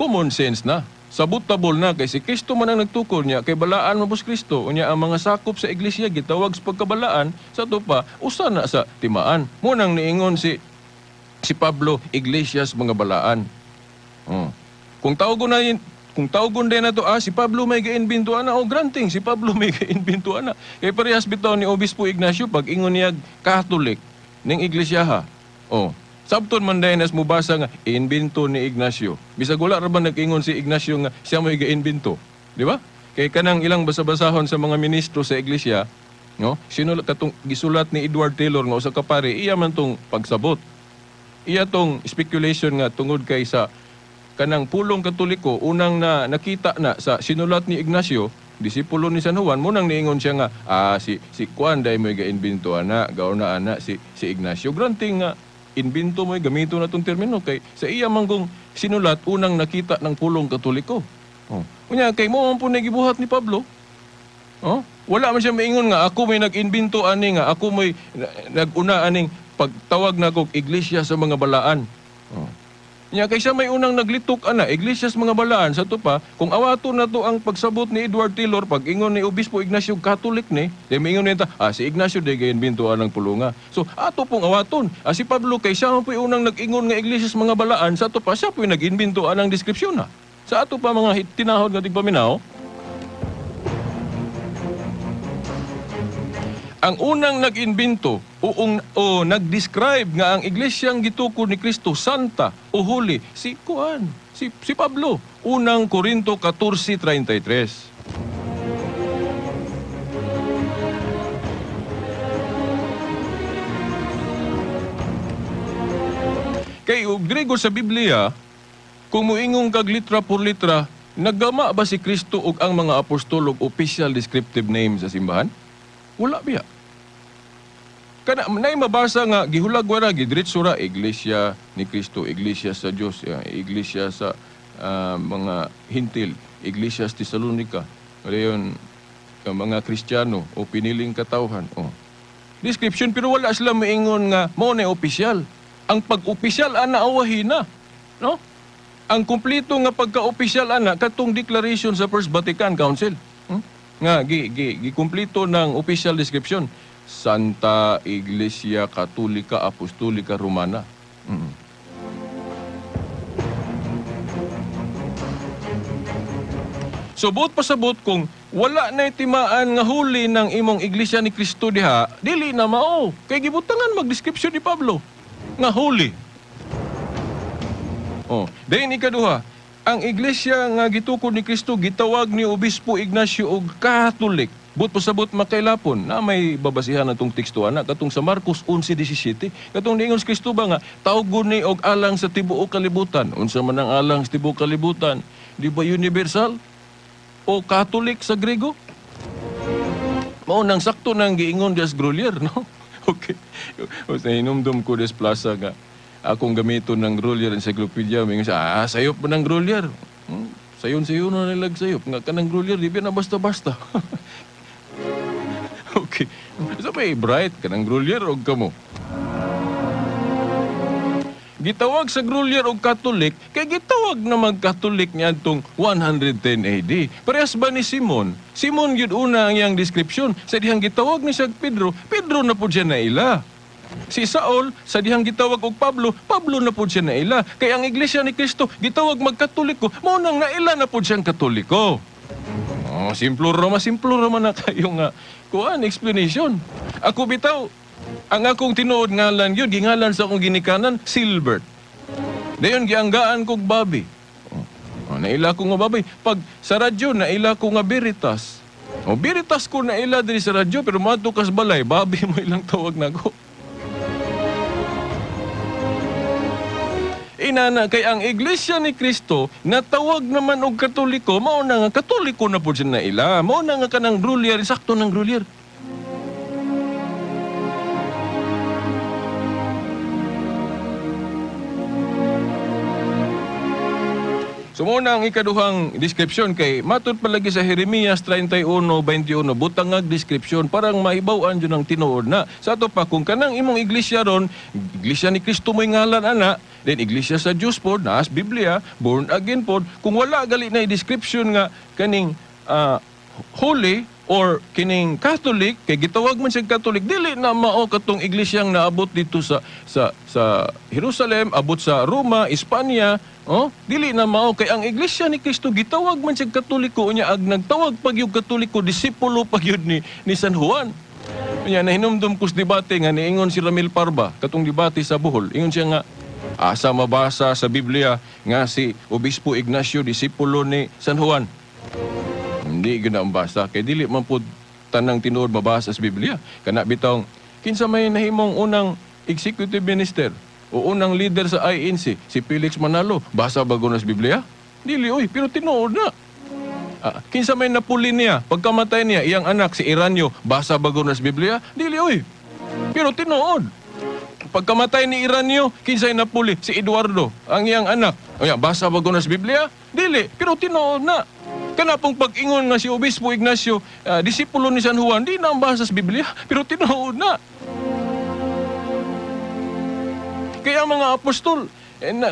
S5: common sense na. Sabot-tabol na kay si Kristo man ang nagtukod niya kay balaan man pud si Kristo. Unya ang mga sakop sa iglesia gitawag sa pagkabalaan sa ato pa usa na sa timaan. Mo nang niingon si Pablo iglesia sa mga balaan. Oh. Kung tawgon din na to, si Pablo may giimbento ana, o granting si Pablo may giimbento ana. Kay parehas bitaw ni Obispo Ignacio pag ingon niya Catholic ning iglesia ha. Oh, sabton man dayon as mubasa nga iimbento ni Ignacio. Bisag wala ra ba nag-ingon si Ignacio nga siya may giimbento, di ba? Kay kanang ilang basa-basahon sa mga ministro sa iglesia, no? Sinulat katong gisulat ni Edward Taylor nga usa ka pare, iya man tong pagsabot. Iya tong speculation nga tungod kay sa kanang pulong Katoliko unang na nakita na sa sinulat ni Ignacio, disipulo ni San Juan, munang niingon siya nga si Juan dai mo'y gainbento ana, gauna ana si Ignacio. Granting nga inbento mo'y gamito na tong termino kay sa iya man kung sinulat unang nakita ng pulong Katoliko. Oh. Unya kay mo man po nagibuhat ni Pablo. Oh, wala man siya maingon nga ako may nag-inbento ani nga ako may naguna aning pagtawag na kog iglesia sa mga balaan. Oh. Nya kay siya may unang naglitok ana iglesia sa mga balaan sa to pa kung awato na to ang pagsabot ni Edward Taylor pag ingon ni Obispo Ignacio Catholic ni di maingon niya si Ignacio di gainbento anang pulunga. So ato pong awaton si Pablo kay siya man po'y unang nag-ingon nga iglesia sa mga balaan sa to pa siya po'y nag-inbento anang deskripsyon na. Sa ato pa mga tinahod nga tigpaminaw. Ang unang nag-imbento o nag-describe nga ang iglesyang gitukod ni Kristo Santa o Holy si Juan, si Pablo. Unang Korinto 14:33. Kay og Grego sa Biblia, kung moingong kag litra por litra, naggama ba si Kristo ug ang mga apostol og official descriptive name sa simbahan? Wala biya. Kana nay mabasa nga gihulag wala gidiretso ra iglesia ni Kristo, iglesia sa Dios, iglesia sa mga Hintil, iglesia sa Tesalonica, dayon mga Kristiyano o piniling katawhan. Oh. Description pero wala sila maingon nga mao na opisyal. Ang pag-opisyal ana awahin na, no? Ang kumpleto nga pagka-opisyal ana katong declaration sa First Vatican Council. Nga gikumpleto ng official description Santa Iglesia Katolika Apostolika Romana. So buot pasabot kung wala na timaan nga huli ng imong Iglesia ni Kristo diha, dili na mao. Kay gibutangan mag-description ni Pablo nga huli. Oh, dayon ikaduha, ang iglesia nga gitukod ni Kristo gitawag ni Obispo Ignacio og Catholic. Buot pasabot makailapon na may babasihan atong teksto ana katong sa Marcos 11:17 katong niingon si Kristo ba nga tawgon ni og alang sa tibuok kalibutan. Unsa man ang alang sa tibuok kalibutan? Di ba universal o Catholic sa Grego? Mao nang sakto nang giingon des Grolier, no? Okay. O sa hinumdum ko des plaza nga akong gamiton ng Grolier Encyclopedia, mingon siya, sayop ba ng Grolier? Sayon-sayon na nilag sayop. Nga kanang Grolier, di ba na basta-basta? Okay. So may bright kanang Grolier og kamo. Gitawag sa Grolier og Catholic kay gitawag na mag-Catholic niadtong 110 AD. Parehas ba ni Simon? Simon gyud una ang iyang description. Sa dihang gitawag ni siya Pedro, Pedro na pud siya naila. Si Saul, sa dihang gitawag og Pablo, Pablo na pud siya naila. Kay ang Iglesia ni Kristo gitawag magkatoliko, mao nang naila na pud siyang Katoliko. Oh, simplo ra man na kayo nga kuan explanation. Ako bitaw, ang akong tinuod ngalan yun, gingalan sa akong ginikanan, Silbert. Dayon gianggaan kog babi. Oh, naila ko nga babi. Pag sa radyo, naila ko nga Veritas. Oh, Veritas ko naila diri sa radyo, pero moadto kas balay, babi mo ilang tawag nako. Inana kay ang Iglesia ni Kristo natawag naman og Katoliko, mao na nga Katoliko na pud siya naila. Mao na nga kanang Grolier, sakto ng Grolier. So muna ang ikaduhang description kay matud palagi sa Jeremias 31:21 butangag description parang maibaw-an jud ang tinuod na. Sa ato pa kung kanang imong iglesia ron, Iglesia ni Kristo mo'y ngalan ana, then Iglesia sa Dios pod, naas Biblia, born again pod, kung wala gali na description nga kaning holy or kining Catholic, kay gitawag man siyang Catholic, dili na mao katong iglesyang naabot dito sa sa Jerusalem, abot sa Roma, Espanya, oh, dili na mao kay ang Iglesia ni Kristo gitawag man siyang Katoliko, unya ag nagtawag pag yung Katoliko, disipulo pag yun ni San Juan. Unya nahinumdum ko sa debate nga niingon si Ramil Parba katong debate sa Bohol, ingon siya nga asa mabasa sa Biblia nga si Obispo Ignacio disipulo ni San Juan. Hindi gyud na basa kay dili man pud tanang tinuod mabasa sa Biblia. Kana bitawng kinsa may nahimong unang executive minister o unang leader sa INC, si Felix Manalo, basa ba guna sa Biblia? Dili oy, pero tinuod na. Kinsa may napuli niya pagkamatay niya iyang anak si Iranyo, basa ba guna sa Biblia? Dili oy, pero tinuod. Pagkamatay ni Iranyo, kinsay napuli? Si Eduardo, ang iyang anak. Oya, basa ba guna sa Biblia? Dili, pero tinuod na. Kana pong pag-ingon nga si Obispo Ignacio, disipulo ni San Juan, di na ang basa sa Biblia, pero tinuod na. Kaya mga apostol,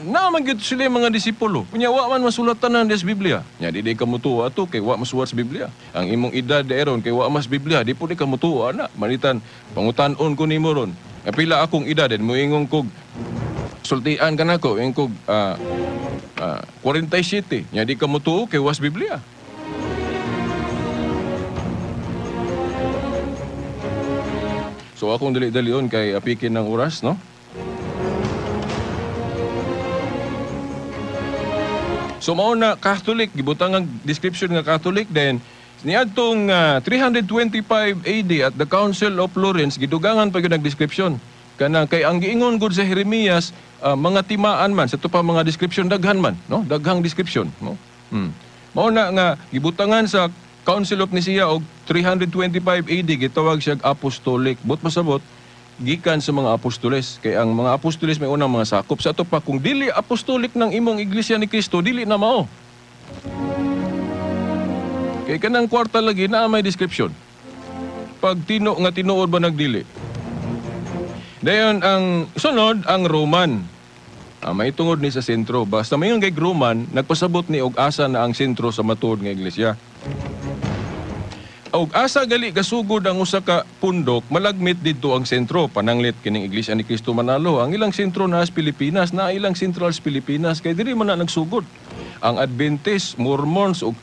S5: naman gyud sila mga disipulo. Unya, wa man masulatan na sa Biblia. Nya, di ka mutuo ato, kay wa masulat sa Biblia. Ang imong edad eron, kay wa mas Biblia, di po di ka mutuo na. Manitan, pangutan-on ko nimo ron. Pila akong edad, muingon kog sultian ka nako, ingon kog 47. Nya, di ka mutuo, kay was Biblia. So akong dali-dalion kay apikin ng oras, no? So mao na Catholic, gibutang ang description nga Catholic then niadtong 325 AD at the Council of Florence gidugangan pa gyud ang description. Kanang kay ang giingon gud sa Jeremias mga timaan man sa pa mga description daghan man, no? Daghang description, no? Mao na nga gibutangan sa Council of Nicaea og 325 AD gitawag siya apostolic. But pasabot gikan sa mga apostoles kay ang mga apostoles may unang mga sakop. Sa ato pa kung dili apostolic ng imong Iglesia ni Kristo, dili na mao. Kay kanang kwarta lagi naa may description. Pag tino nga tinuod ba nagdili. Dayon ang sunod ang Roman. May tungod ni sa sentro. Basta mayon kay Roman nagpasabot ni og asa na ang sentro sa matuod nga iglesia. Og asa gali kasugod ang usa ka pundok, malagmit didto ang sentro. Pananglit kining Iglesia ni Cristo Manalo. Ang ilang sentro na sa Pilipinas, na ilang sentral sa Pilipinas kay diri man na nagsugod. Ang Adventist, Mormons og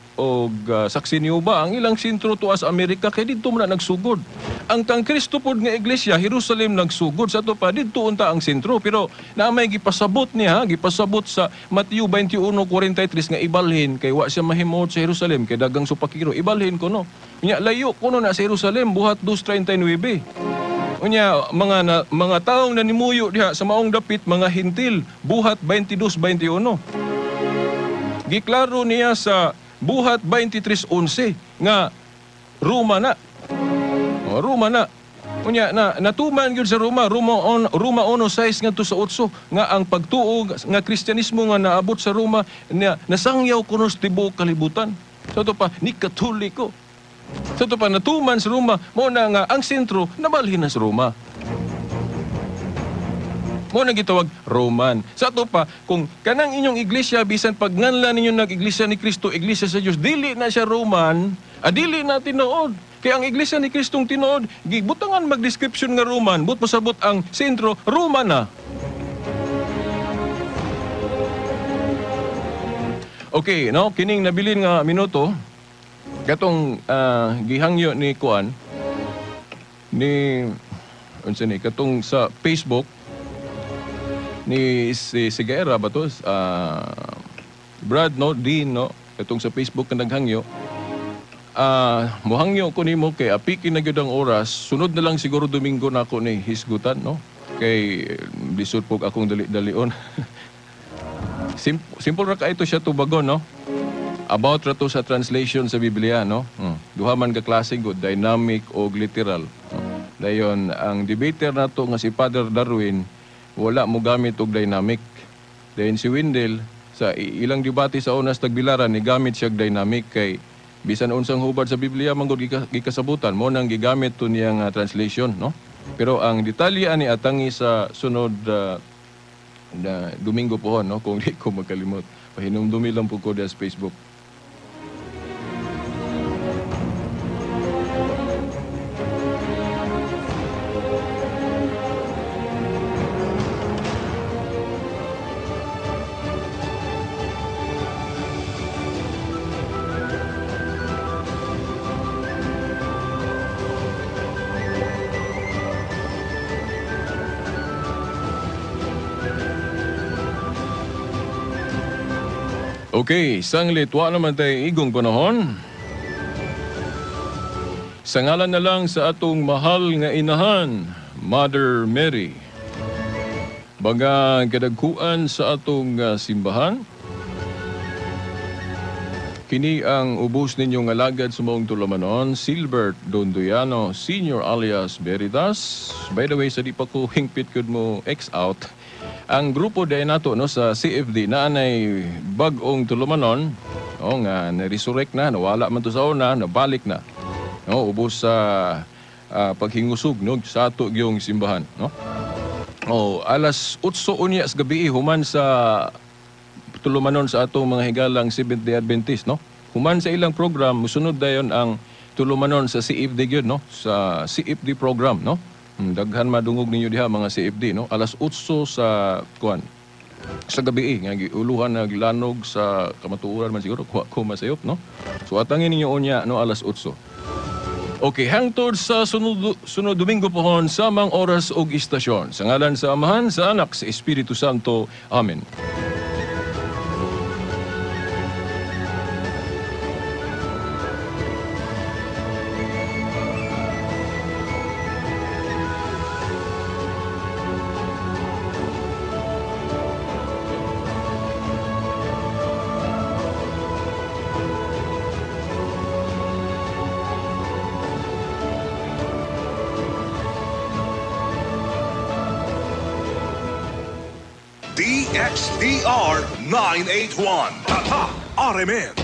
S5: Saksi ni Jehova, ang ilang sentro tuwa sa Amerika kay didto man na nagsugod. Ang tang Kristo pod nga iglesia, Jerusalem nagsugod sa ato pa didto unta ang sentro, pero naa may gipasabot niya, gipasabot sa Mateo 21:43 nga ibalhin kay wa siya mahimuot sa Jerusalem kay dagang supakiro, ibalhin kuno. Unya layo kuno na sa Jerusalem, Buhat 2:39. Unya mga taong nanimuyo diha sa maong dapit mga Hentil, Buhat 22:21. Giklaro niya sa Buhat 23:11 nga Roma na. O, Roma na. Unya na natuman gyud sa Roma, Roma 1:6 ngadto sa 8 nga ang pagtuo nga Kristyanismo nga naabot sa Roma na nasangyaw kuno sa tibuok kalibutan. Sa ato pa ni Katoliko. Sa ato pa natuman sa Roma, mao na nga ang sentro nabalhin na sa Roma. Mo na gitawag Roman. Sa ato pa, kung kanang inyong iglesia, bisan pagnganlan ninyo nag-iglesia ni Kristo, iglesia sa Dios, dili na siya Roman, dili na tinuod. Kaya ang iglesia ni Kristong tinuod, gibutangan mag-description nga Roman, but pasabot ang sentro, Roma na. Okay, no, kining nabilin nga minuto, katong gihangyo ni Kuan, ni, unsa ni, katong sa Facebook, ni si Sigera ba to? Brad, no? Dean, no? Itong sa Facebook na naghangyo. Muhangyo ko nimo kay apikin na gyud ang oras. Sunod na lang siguro Domingo na ako ni hisgutan, no? Kay lisod po akong dali-dalion. Simple ra ka ito siya tubagon, no? About ra to sa translation sa Biblia, no? Duha man ka klase good, dynamic o literal. No? Dayon ang debater nato nga si Father Darwin wala mo gamit og dynamic. Dayon si Wendell sa ilang debate sa unas tagbilaran ni gamit siya dynamic kay bisan unsang hubad sa Biblia manggod gikasabutan mo nang gigamit to niyang translation, no? Pero ang detalye ani atangi sa sunod na Domingo pohon, no, kung di ko makalimot. Pahinumdumi lang po ko sa Facebook. Okay, sanglit, wa naman tayo igong panahon. Sa ngalan na lang sa atong mahal nga inahan, Mother Mary. Baga kadagkuan sa atong simbahan. Kini ang ubos ninyong alagad sa maong tulamanon, Silbert Dondoyano, Senior alias Veritas. By the way, sa di pa ko hingpit kud mo X out. Ang grupo dahil nato, no, sa CFD na anay bag-ong tulumanon, o nga na-resurrect na, nawala man to sa una, nabalik na. No, ubos sa paghingusog, no, sa ato yung simbahan, no. O alas 8 unya sa gabi human sa tulumanon sa atong mga higalang Seventh-day Adventist, no. Human sa ilang program, musunod dayon ang tulumanon sa CFD gyud, no, sa CFD program, no. Daghan madungog ninyo diha mga CFD, no, alas 8 sa kuan sa gabi nga giuluhan naglanog sa kamatuoran man siguro kuha ko masayop, no. So atangin ninyo unya, no, alas 8. Okay, hangtod sa sunod Domingo pohon samang oras og istasyon. Sa ngalan sa Amahan, sa Anak, sa Espiritu Santo. Amen.
S4: DXDR 981. Tatak RMN.